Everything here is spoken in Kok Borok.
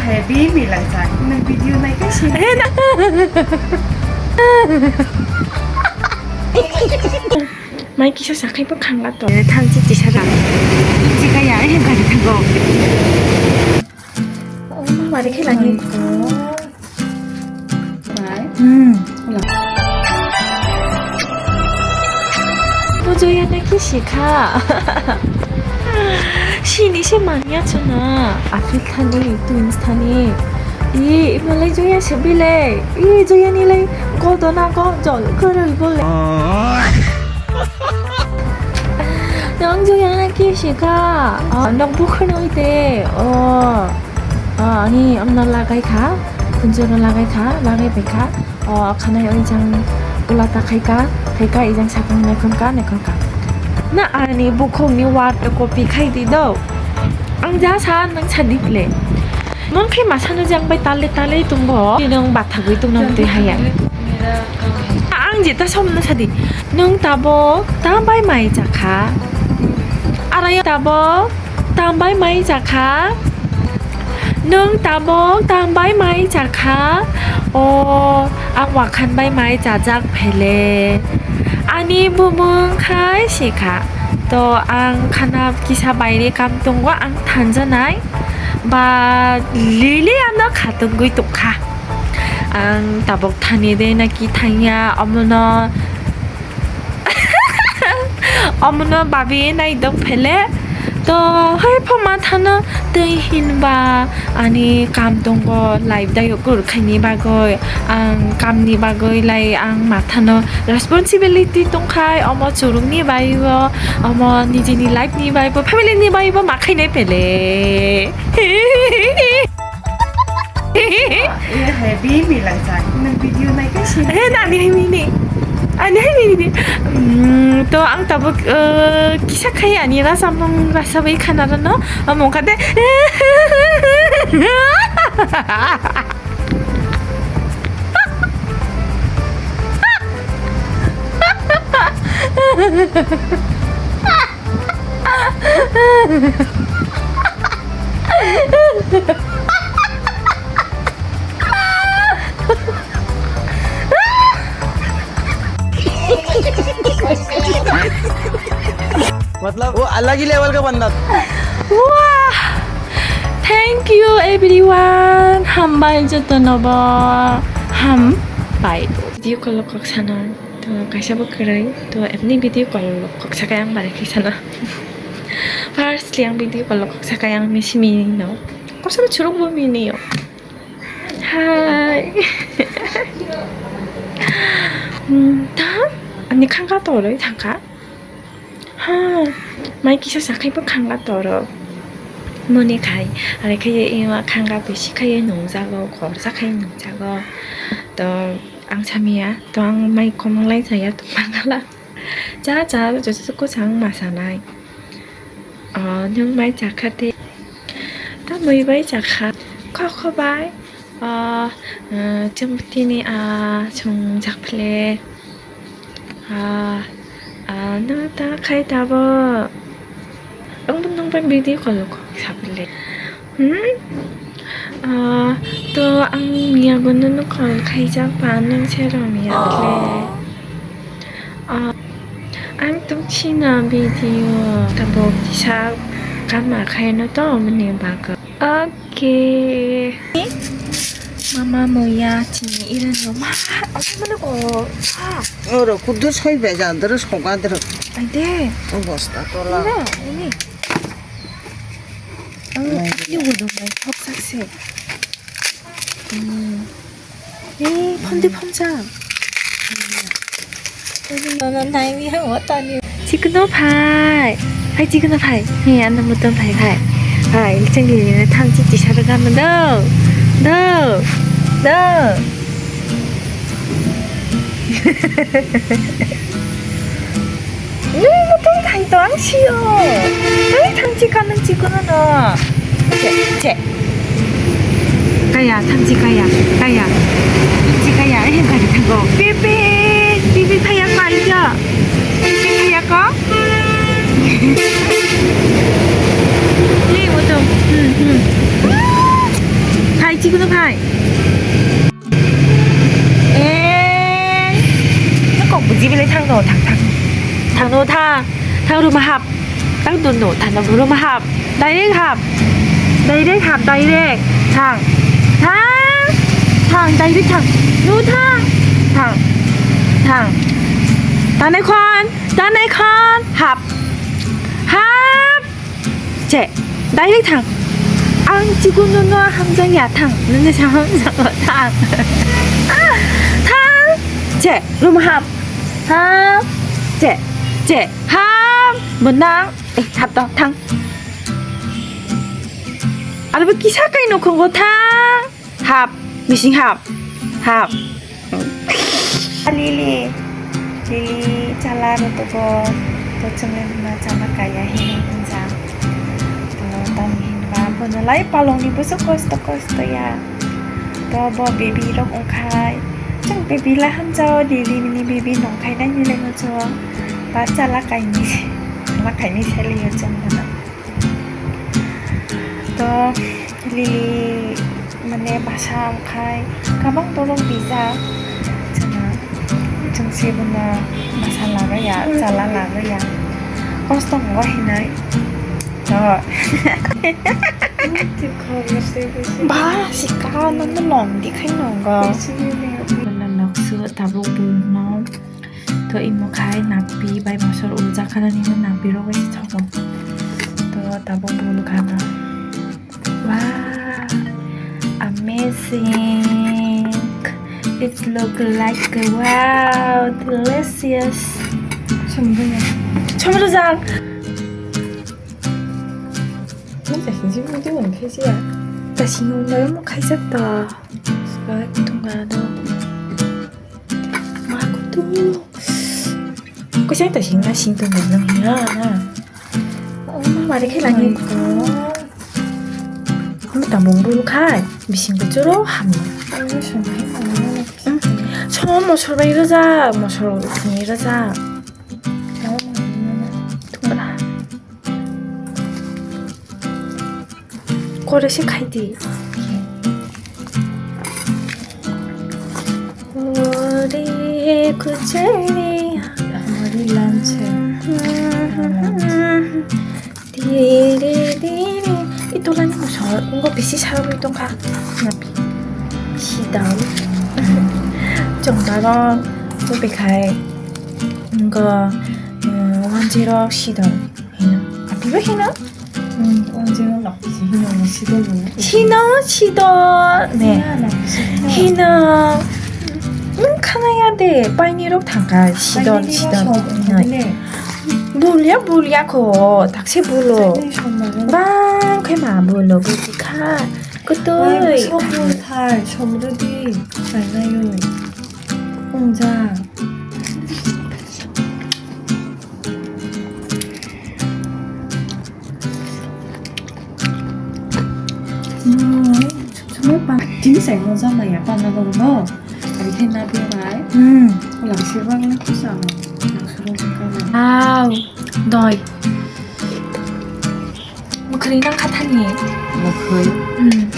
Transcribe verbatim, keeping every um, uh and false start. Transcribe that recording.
Heavy milang sa. Nang video nai ka si. Mai kisa sakai bo khangla to. Thang chi tisa da. Chi kaya, eh, gari thago. Oh, mari khe lagi. Hmm. Bujoya na ki sikha. Sini se manya chuna. Afil thani, twins thani. I, imalai joya se bile. I, joya ni lai godo na go jol kwrwi bole. Nang joya na ki sikha. Ah, nok bukhno ite. Oh. Ah, ani amno lagai kha. Kunjoro lagai kha, lagai bai kha. O khanai oi jang ulata khaika, khaika ijang sakang naikhon ka, naikhon ka. Na ani bukhuk ni word to copy khai di do. Ang ja sa nang sa di ple. Mon khe masa no jang bai tale tale tung bo. Nang bathagwi tung nang twi haya. Ang jeta som na sa di. Nung tabok ta bai mai chakha. Araya tabok. Tambai mai chakha? Nwng tabok tambai mai chakha? O, ang wakhan bai mai chajak phele. Ani bumung khai sikha. To ang khana kisa baire kam tongo, ang thanjanai. Ba lili ano khatungwi tongkha. Ang tabok thani de naki thangya, omono Omono babi nai dok phele. To hai pho mathano tei hinba ani kam tongo life dayo kur khaini bagwi, ang kamni bagwi lai ang mathano responsibility tongkhai, omo churungni baibo, omo nijini life ni baibo, family ni baibo ma khainai phele. Ini hai bini lang sa, nang video nai ka si. Eh, nani hai bini. Ani hai bini. Hmm, to ang tabuk, eh, kisa khai ani rasa mung rasa bai khana rano, amung kate. मतलब वो अलग ही लेवल का बंदा था। Wah! Thank you everyone. Hambai jotono bo. Hambai. Video call kok sana. To kaisa bo kwrwi. To eboni video call kok sakai ang bare khe sana. Firstly ang video call kok sakai ang misi mini no. Kosa bo churuk bo mini yo. Hai. Hmm, ta? Ani khangka toroi thangka? Ha, mai kisa sakhai bo khangka toro. Moni khai, are khai ima khangka bisi khai nungjago, khorsa khai nungjago. To ang samia, to ang mai komong lai saya to mangala. Cha cha, joto ko sang ma sanai. O, nwng bai chakha de. Tamwi bai chakha. Kho kho bai. O, eh, chwng tini, ah, chwng jakphle. Ah, ah, nwng ta khai tabo. Ang bo nwng bai video call kok saphle. Hmm? Ah, to ang miyago nono call khaijak ba, nwng se rw miya khle. Ah, ang tong china video tabok kisa kama khaino to mani bagwi. Okay. Mama moya chini iran no ma, ang mana ko. Ha. Oro kudu soi beja dro soga dro. Ade. Bosta tola. Ina, ini. Oh, ini udah mai thok sakse. Hmm. Eh, phone de phone cha. Chikno phai. Phai chikno phai. He, ano mutom phai phai. Phai, chengli ni tham chi chi sar gam do. Do. Do. Nung mutung thai to ang sio. Hai thamchi ka nung chikunu no. Che, che. Kaya, thamchi kaya, kaya. Thamchi kaya, eh, gari thago. Pipi, pipi thaya ko aija. Pipi thaya ko. Ni mutung. Hmm, hmm. Ikuno phai. Eh, no kok buji belai thang no, thang, thang. Thang no, thang. Thang room hap. Thang don no, thang no room hap. Direct hap. Direct hap, direct. Thang. Thang. Thang, direct thang. No thang. Thang. Thang. Tanai khon, tanai khon. Hap. Hap. Che, direct thang. Ang chikunu no hamjak ya thang. Nini sa hamjak thang. Thang. Che, room hap. Hap. Che, che, hap. Menang. Eh, hap to, thang. Aro bo kisa kai nukhungo thang. Hap, bising hap. Hap. Lili, Lili chala rwtwgo, to chwngno hwnba chala kaiya hinwi hwnjak. To tamni hinba bono lai palongni bwswk kosto kosto ya. To bo baby rok wngkhai, chwng baby lai hamjao, Lili ni baby nongkhai nai hinwi lai muchungo. Ba chala kainwi, chala kainwi saliyo chwng bono. To Lili mane basa wngkhai kabang borok bijak, chwngno chwng se bono basa lagaya, chala lagaya, kosto wngo hinwi. To ba sika nokno lom di khai nongo. Bono noksu tabuk buino. To imo khai nakpi bai mosor ujak kha nini nakpi rok bai se thogo. To tabuk bul kha na. Wow, amazing. It look like, wow, delicious. Chomrujak. Nang ta sing sing video ang khai siya. Ta sing bai mo khai sa ta. Subscribe tunga do. Ma kutu. Ko sai ta sing na sing tunga nang ya na. Oh, ma mari khai lagi ko. Ano tambung bulu khai. Bising ko choro ham. Ano sing khai. Somo mosor bai raja, mosor ni raja. Tunga. Kore se khai di. Ore kuchari. Hamari lunch hai. Dire dire. Ito lang mo sor. Ngo bisi sarwi tongkha. Napi. Sidal. Chongdarong. Ubi khai. Ngo. One zero sidal. Hino. Apibo hino. Hmm, one zero lak. Hino, sidal. Hino, sidal. Ne. Hino. Nung khana ya de, paini rok thangka, sidal, sidal. Bulya, bulya ko, taksi bulo. Bang, khe ma bulo, buti kha. Kutui. Sok bul thai, somrodi. Painayo. Ungja. Tini sai mo jama ya pana lo no. Ari khe na be bai. Hmm. Ulang sirwang na kusa mo. Ulang sirwang ka na. Wow. Doi. Mukhri nang khathani. Mukhri. Hmm.